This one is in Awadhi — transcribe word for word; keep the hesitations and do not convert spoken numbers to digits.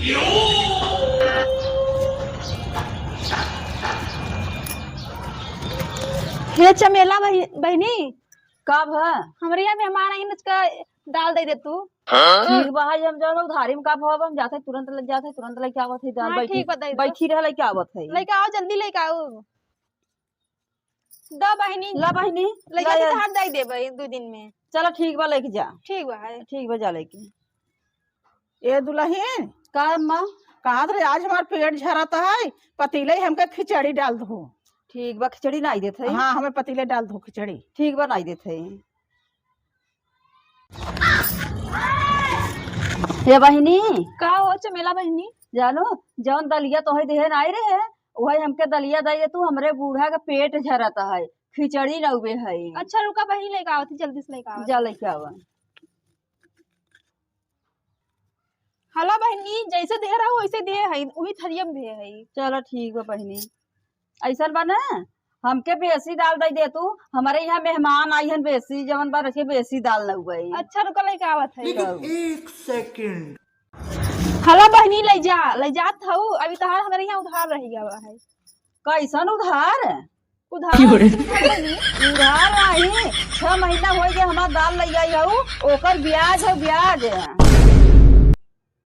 हे चमेला बहि-, बहिनी, का भा? हमरे यहाँ मेहमान आई, उसका दाल दे दे तू। हाँ? ठीक बा, हाय, हम जाओ उधारी में का भाव, हम जाते तुरंत लग जाते, तुरंत लेके आवत है दाल। हाँ, बैठी, ठीक बा, दे दो। बैठी रह, लेके आवत है। लेके आओ, जल्दी लेके आओ। दा बहिनी। ला बहिनी, लेके ला तो यार। हाथ दे देबे दो दिन में। चलो ठीक बा, लेके जा। ठीक बा, है। ठीक बा, जा लेके। ए दुलहिन, का अम्मा? कहत रहे, आज हमार पेट झरत है, पतीले हमके खिचड़ी डाल दो। ठीक बा, खिचड़ी नाई देत है। हाँ, हमें पतीले डाल दो खिचड़ी। ठीक बा, नाई देत है। हे बहिनी। का हो चमेला बहिनी? जानो, जौन दलिया तोहे देहे नाई रहे, वही हमके दलिया दे दे तू, हमरे बूढ़ा के पेट झरत है, खिचड़ी लउबे है। अच्छा रुका बहिनी, लेके आवत ही, जल्दी से लेके आवत। जा लेके आवा। हला बहिनी, जैसे देहे रहू वैसे देहे है, उही थरिया में देहे है। चलो ठीक बा बहिनी, ऐसन बा ना, हमके बेसी दाल दे दे तू, हमरे यहाँ मेहमान आई हन बेसी, जवन बा रखे बेसी दाल लउबे। अच्छा रुका, लेके आवत है। लेकिन एक सेकंड। हला बहिनी, ले जा, ले जात हऊ, अभी तहार हमरे यहाँ उधार रह गया है। कैसन उधार? उधार? उधार नहीं, छह महीना हो गया हमार दाल ले आई हऊ, ओकर ब्याज है ब्याज।